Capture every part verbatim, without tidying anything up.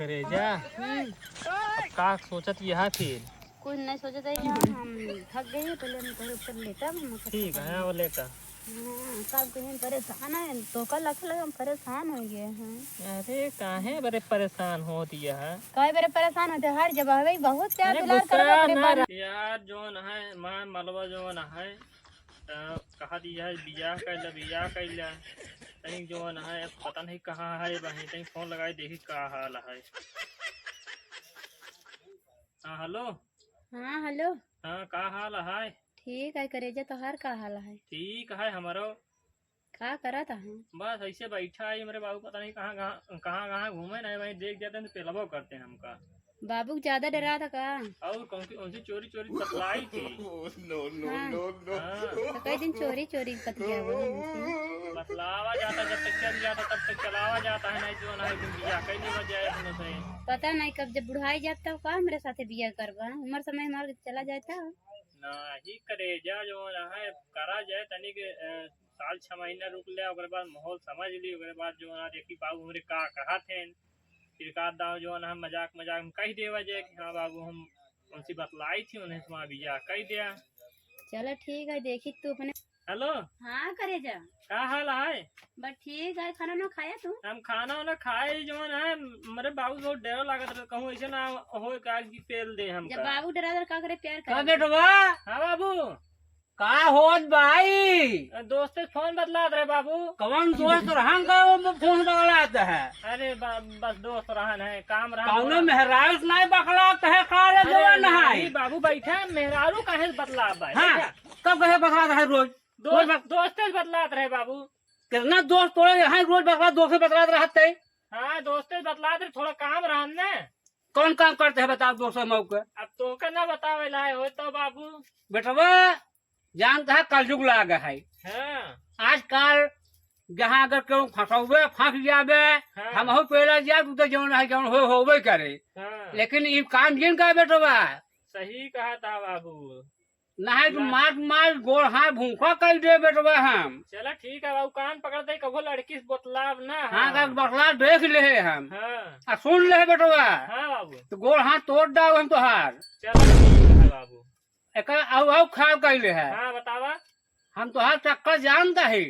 करेजा, हम्म। अब का सोचत यह फिर? कुछ नहीं सोचत है यार, हम थक गए हैं, पहले हम घर ऊपर लेटा, हम थक ठीक है, गए। हाँ, वो लेटा। हाँ, सब कहीं परेशान है, तो कल अच्छा लगा, हम परेशान हो गए हैं। अरे, काहे बरे परेशान होत यह? काहे बरे परेशान होते? हर जगह भाई बहुत प्यार अरे, दुलार गुस्सा करबे करे ना पर रह-, यार, जोन है, माँ मलबा जोन है, त कहा दिया है, बियाह कइला, बियाह कइला। तनी जोन है, पता नहीं कहाँ है, वहीं तनी फोन लगाई, देखी का हाल है। हाँ, हेलो। हाँ, हेलो। हाँ, का हाल है? ठीक है करेजा, तोहार का हाल है? ठीक है हमरो। का करत है? बस ऐसे बैठा है, मेरे बाबू पता नहीं कहाँ, कहाँ, कहाँ, कहाँ घूमे ना, वहीं देख जाते हैं तो पेलबो करते हैं हमका। बाबू के ज्यादा डरा था का? और कौन सी, कौन सी चोरी, चोरी बतलाई थी? Oh, no, no, हाँ। No, no। हाँ। तो कई दिन चोरी, चोरी बतियावा हमसे। बतलावा जाता, जब तक चल जाता, तब तक चलावा जाता है, नहीं जोन है, बियाह कई नहीं बजाए अपने से। पता नहीं कब जब बुढ़ाई जाता हो का मेरे साथे बियाह करबा, उम्र समय हमार चला जाता। नहीं करेजा, जोन है, करा जाए तनिक, अ, साल छह महीना रुक ले, ओकरे बाद माहौल समझ ली, ओकरे बाद जोन है, देखी बाबू हमरे का कहत हैं। फिर का दाव जोन है, मजाक मजाक में कह देवा जाए कि हाँ बाबू, हम उनसे बतलाई थी, उन्हें तुम्हारा बियाह कह दिया। चलो ठीक है, देखी तू अपने। हेलो। हाँ करेजा। का हाल है? बस ठीक है, खाना ना खाया तू? हम खाना वाना खाए ही जोन है, मेरे बाबू बहुत डर लागत रहे, कहूँ ऐसे ना हो का कि पेल दे हम जब का। बाबू डरा दर का करे, प्यार का करे। बेटवा? हाँ बाबू। का होत भाई? दोस्त से फोन बतलात रहे बाबू। कौन दोस्त रहन का वो फोन बतलात है? अरे बा-, बस दोस्त रहन है, काम रहन कौनो थोड़ा। मेहरारू से नहीं बतलात है का रे अरे जवान नहीं है? बाबू बैठा है, मेहरारू काहे से बतलात बा? हाँ, बैठा। कब कहे बतलात है रोज? दोस्त, रोज बत- दोस्ते से बतलात रहे बाबू। कितना दोस्त तोड़े यहाँ रोज बतला, दोस्त से बतलात रहत है। हाँ, दोस्ते से बतलात रहे, थोड़ा काम रहन ने। कौन काम करते हैं बताओ दोस्त मौके? अब तोके ना बतावे लाए हो तो बाबू। बेटवा, जानता है कलयुग लाग है। हाँ। आजकल जहाँ अगर केहू फंसौबे, फंस जाबे, हाँ। हमहू पेला जाए, तू तो जौन है, जौन हो, होबे करे। हाँ। लेकिन ई काम जिन का बेटवा। सही कहा था बाबू। नहीं तो ना। मार, मार, गोड़ हाथ भूखा कर दे बेटवा हम। चला ठीक है बाबू, कान पकड़ते ही कबो लड़की से बतलाब ना हाँ, हम। बतला देख ले हम। हाँ। आ सुन ले बेटवा। हाँ बाबू। तो गोड़ हाथ तोड़ डाउ हम तोहार। चला ठीक है बाबू। एकर आउ, आउ खाल कइले है। हाँ, बतावा। हम तोहार चक्कर जानता ही।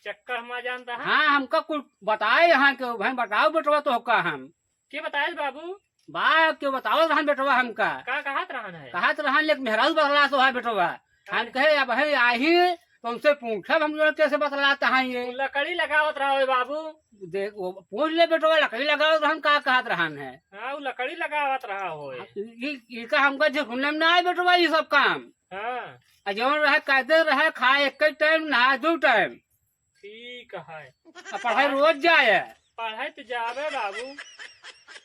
चक्कर हमार जानता है? हाँ, हमका कुछ बताए यहाँ के, भाई बताओ बेटवा तोहका हम। के बताए बाबू? बा, के बतावत रहन बेटवा हमका। का कहत रहन है? कहत रहन एक मेहरारू बतला तो है बेटवा। हम अरे। कहे अब है आही, तो उनसे पूछब हम लोग कैसे बतलाता है ये। लकड़ी लगावत रहा है बाबू। देख, वो पूछ ले बेटवा, लकड़ी लगावत रहन, का कहत रहन है? हाँ, वो लकड़ी लगावत रहा होए। हाँ, ई, ई का हमका जे सुनने में ना आए बेटवा, ई सब काम। हाँ। आ जौन रहे, कायदे रहे, खाए एक ही टाइम, नहाए दो टाइम। ठीक है। आ पढ़ाई रोज जाए। पढ़ाई तो जावे बाबू।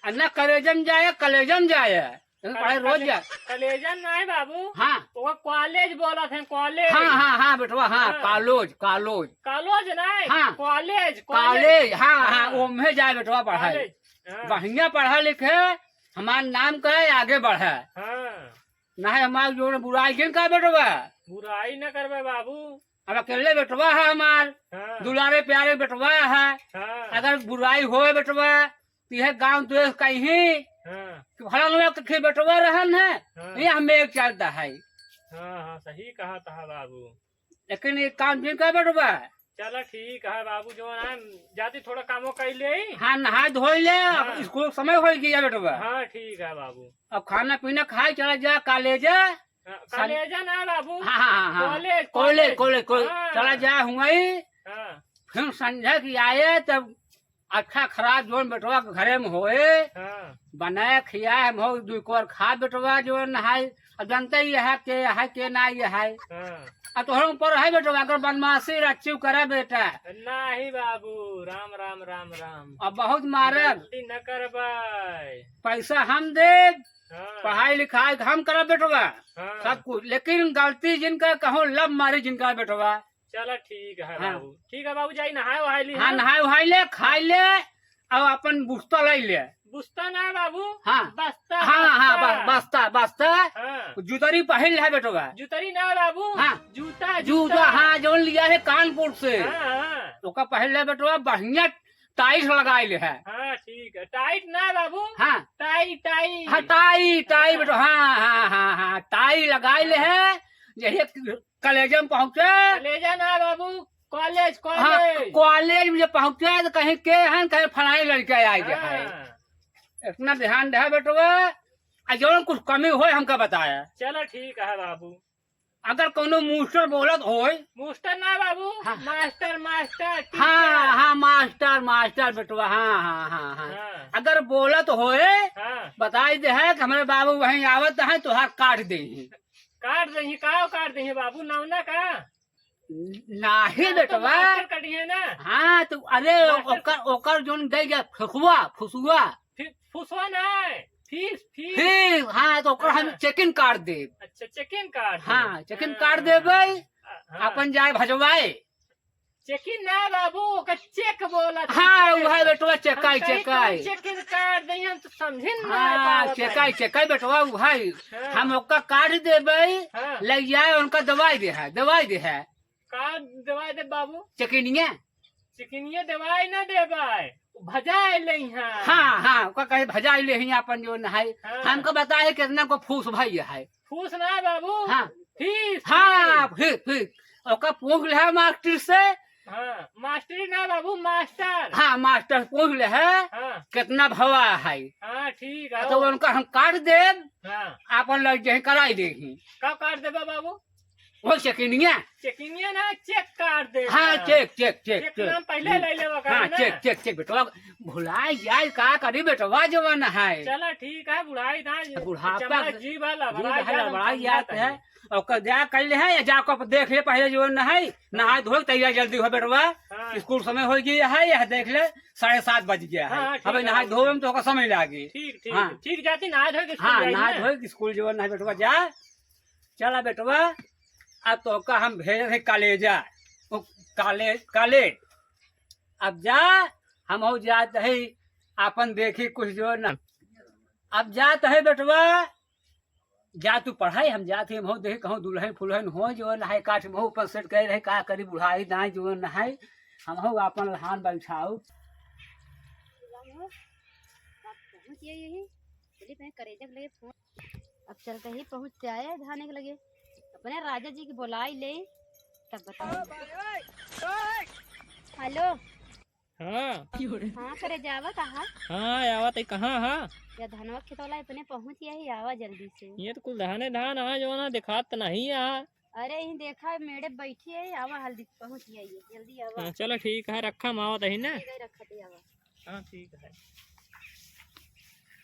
आ ना कलेजन जाए, कलेजन जाए। लेकिन अरे पढ़ाई रोज कले-, जाए। कलेजन ना है बाबू। हाँ। वो कॉलेज बोलत हैं, कॉलेज। हाँ, हाँ, हाँ, बेटवा, हाँ, हाँ। College, college. कॉलेज ना है, हाँ। College, college. कॉलेज, हाँ, हाँ, हाँ। ओम्हे जाए बेटवा पढ़ाई। कॉलेज, हाँ। बढ़िया पढ़ा लिखे, हमार नाम करे, आगे बढ़े। हाँ। ना है हमार जो बुराई जिन का बेटवा। बुराई ना करबे बाबू। अब अकेले बेटवा है हमार, हाँ। दुलारे प्यारे बेटवा है। हाँ। अगर बुराई होए बेटवा, तो यह गांव देश कहीं हाँ। कि फलाना के बेटवा रहन है, हाँ। ये हमें एक चलता है। हाँ, हाँ, सही कहा था बाबू। लेकिन ये काम जिन का बेटवा। चला ठीक है बाबू, जो है जाती थोड़ा कामो कर ले। हाँ, नहाए धोए ले, अब हाँ। स्कूल समय हो गया बेटवा। हाँ, ठीक है बाबू। अब खाना पीना खाए चला जा कॉलेज। हाँ, सन- कॉलेज ना बाबू। हाँ, हाँ, हाँ, हाँ। College, college, college. College, college. हाँ। चला जा हुआई। हाँ। फिर संझा की आए तब अच्छा खराब जोन बेटवा के घरे में होए। हाँ। बनाए खियाए हम हो दुई कोर खा बेटवा जोन नहाए। अब जानते ही है के है के ना ये है। हाँ। अब तोहरे ऊपर है बेटवा, अगर बदमाशी रच्चू करे बेटा। नहीं बाबू, राम, राम, राम, राम। अब बहुत मारब। गलती न करबै। पैसा हम देब, हाँ। पढ़ाई लिखाई हम करब बेटवा, हाँ। सब कुछ। लेकिन गलती जिनका कहो, लब मारी जिनका बेटवा। चला ठीक है हाँ। बाबू। ठीक है बाबू, जाई नहाए वहाए ली हाँ, हम। नहाए वहाए ले, खाए ले, और अपन बुस्ता लाई ले। बुस्ता ना बाबू, हाँ। बस्ता, हाँ, हाँ, बस्ता। ब-, बस्ता, बस्ता। हाँ। जुतरी पहिन ले बेटवा। जुतरी ना बाबू, हाँ। जूता, जूता, जूता। हाँ, जौन लिया है कानपुर से। हाँ, हाँ। ओका पहिन ले बेटवा, बढ़िया टाइट लगाई ले है। हाँ, ठीक है, टाइट ना बाबू। हाँ। Tie, tie. हाँ, टाई, टाई हाँ। बेटवा, हाँ, हाँ, हाँ, हाँ, टाई लगाई ले हाँ। है, यही कलेजा में पहुँचे। कलेजा ना बाबू, कॉलेज, हाँ, कॉलेज। कॉलेज में जब पहुँचे तो कहीं के हैं, कहीं फलाने लड़के आए के हैं। हाँ। इतना ध्यान रहे बेटवा, आ जौन कुछ कमी होए हमका बताया। चला ठीक है बाबू। अगर कौनो मूस्टर बोलत होए। मूस्टर ना बाबू, हाँ। मास्टर, मास्टर, हाँ, टीचर। हाँ, मास्टर, मास्टर बेटवा, हाँ, हाँ, हाँ, हाँ। हाँ। अगर बोलत होए, हाँ। बताई दे है कि हमरे बाबू वहीं आवत हैं, तोहार काट देही। काट देही, का काट देही बाबू, नौना का? नाहीं ना, तो बेटवा। मास्टर कटिहे ना। हाँ, तो अरे, मास्टर ओकर, ओकर जोन दे जा, फुसुआ, फुसुआ। फि-, फुसुआ ना है, फीस, फीस। फीस, हाँ, तो ओकर हम हाँ। चेकिंग काट देब। अच्छा, चेकिंग काट देब। हाँ, चेकिंग हाँ। काट देबै, हाँ। अपन जाए भजवाए। चेकिंग ना बाबू, ओकर चेक बोलत हाँ, है। उहे बेटवा, हम चेकाई, कहीं चेकाई। कौन चेकिंग काट देही, हम तो समझे ना हाँ, पावत चेकाई, है। चेकाई बेटवा, उहे। हाँ। हम ओकर काट देबै, हाँ। ले जाए, उनका दवाई दे है, दवाई दे है। का दवाई दे बाबू? चेकिनिया। चेकिनिया दवाई ना देबै, भजाए ले हैं। हाँ, हाँ, ओका कहे भजाए ले हैं अपन जोन है। हाँ। हमका बताए कितना को फूस भई है। फूस ना बाबू, हाँ। फीस, हाँ, फीस। Fees, fees. ओका पूछ ले है मास्टर से। हाँ, मास्टरी ना बाबू, मास्टर। हाँ, मास्टर पूछ ले है, हाँ। कितना भवा है। हाँ, ठीक है। तो उनका हम काट देब, हाँ। अपन लग जाए, कराई देही। का काट देबा बाबू? वो चेकिनिया। चेकिनिया ना, चेक काट दे। हाँ, cheque, cheque, cheque, cheque cheque. नाम पहले ले लेवा हाँ, करे ना। चेक, चेक, चेक, बेटवा। भुलाई जाए, का करी बेटवा जवन है। चला, ठीक है, बुढ़ाई ना, बुढ़ापा चमड़ा के जीभ है, लबड़ा जीभ है, जाए, हम लबड़ा समझा जात है। तनी। ओकर जा कइले है, या जाके देख ले पहले जवन है, नहाए धोए तैयार जल्दी हो बेटवा। हाँ। स्कूल समय हो गई है, यह देख ले, साढ़े सात बज गया है। हाँ, ठीक अबे है, नहाए बाबू। धोए में तो ओकर समय लागी। ठीक, ठीक, हाँ। ठीक, जाती नहाए धोए के स्कूल हाँ, जाई नहाए ना। धोए के स्कूल जवन है बेटवा, जा। चला बेटवा, अब तोहका हम भेजत है कॉलेजा, ओ, कॉलेज, कॉलेज। अब जा, हमहू जात है, आपन देखी कुछ जो न। अब जात है बेटवा, जा तू पढ़ाई, हम जात है, हमहू देखी कहूँ दुल्हन फुलहन हो जो न है, काठ महू पर सेट करे रहे, का करी बुढ़ाई दाई जो न है, हमहू आपन लहान बैठाऊ। पहुँच गई यही, चली मैं करेजा के लगे फोन। अब चल के ही पहुँच के आए धाने के लगे, अपने राजा जी के बोलाई ले, तब बताऊँ। हेलो। हाँ। हाँ, करेजा आवा कहाँ? हाँ, आवा तई कहाँ हा? या धनवा खेतौला अपने पहुँच गया ही, आवा जल्दी से। ये तो कुल धाने धान आ जो ना दिखात नहीं आ। अरे, यहीं देखा, मेड़े बैठी है, आवा, हल्दी पहुँच गई है, जल्दी आवा। हाँ, चलो ठीक है, रखा, हम आवत ही ना। ठीक है, रखा, ठीक, आवा। हाँ, ठीक है।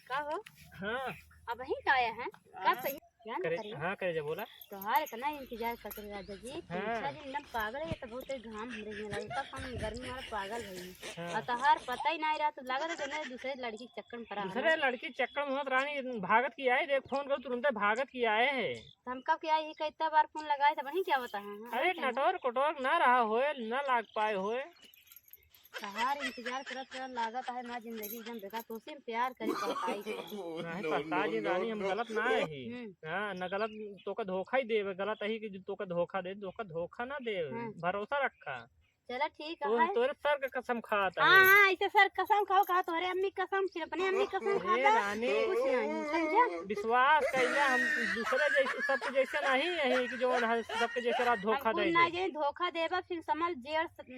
का हो? हाँ। अब वहीं का आया है? का हाँ। कही? क्या ना करे, करी? हाँ, करे जा बोला। तोहार इतना इंतजार करत रहे राजा जी, हाँ। पूछा जी, एकदम पागल है, ये तो बहुत ही घाम हमरे में लगे, तब हम गर्मी वाला पागल भई। हाँ। और तोहार पता ही नहीं रहा, तो लागत है जने दूसरे लड़की के चक्कर में पड़ा है दूसरे ना। लड़की के चक्कर में होत रानी भागत की आई, देख फोन करो तुरंते भागत की आए है। तो हम कब के आई, इतना बार फोन लगाए, तब वहीं क्या बता है, हाँ? अरे, क्या है? नेटवर्क उटवर्क ना रहा होए, ना लाग पाए होए। तहार इंतजार करत करत लागत है, हमार जिंदगी एकदम बेकार, तोसे हम प्यार करे पड़ता है। नहीं, पड़ता जी रानी, हम गलत ना है ही। हम्म। हाँ, ना गलत, तोका धोखा ही देवे, गलत है कि जो तोका धोखा दे, तोका धोखा ना देवे, हाँ। भरोसा रखा। चला ठीक तो है। तोरे सर के कसम खात हाँ, है। हाँ, ऐसे सर कसम खाओ, कहा तोरे अम्मी कसम, फिर अपने अम्मी कसम ए खाता। रानी, कुछ नहीं, समझा? विश्वास कैले हम दूसरे जैसे, सबके जैसे नहीं है कि जो है सबके जैसे रात हम धोखा कुल दे ना दे। जाए, धोखा देबा, फिर समझ जेल स-,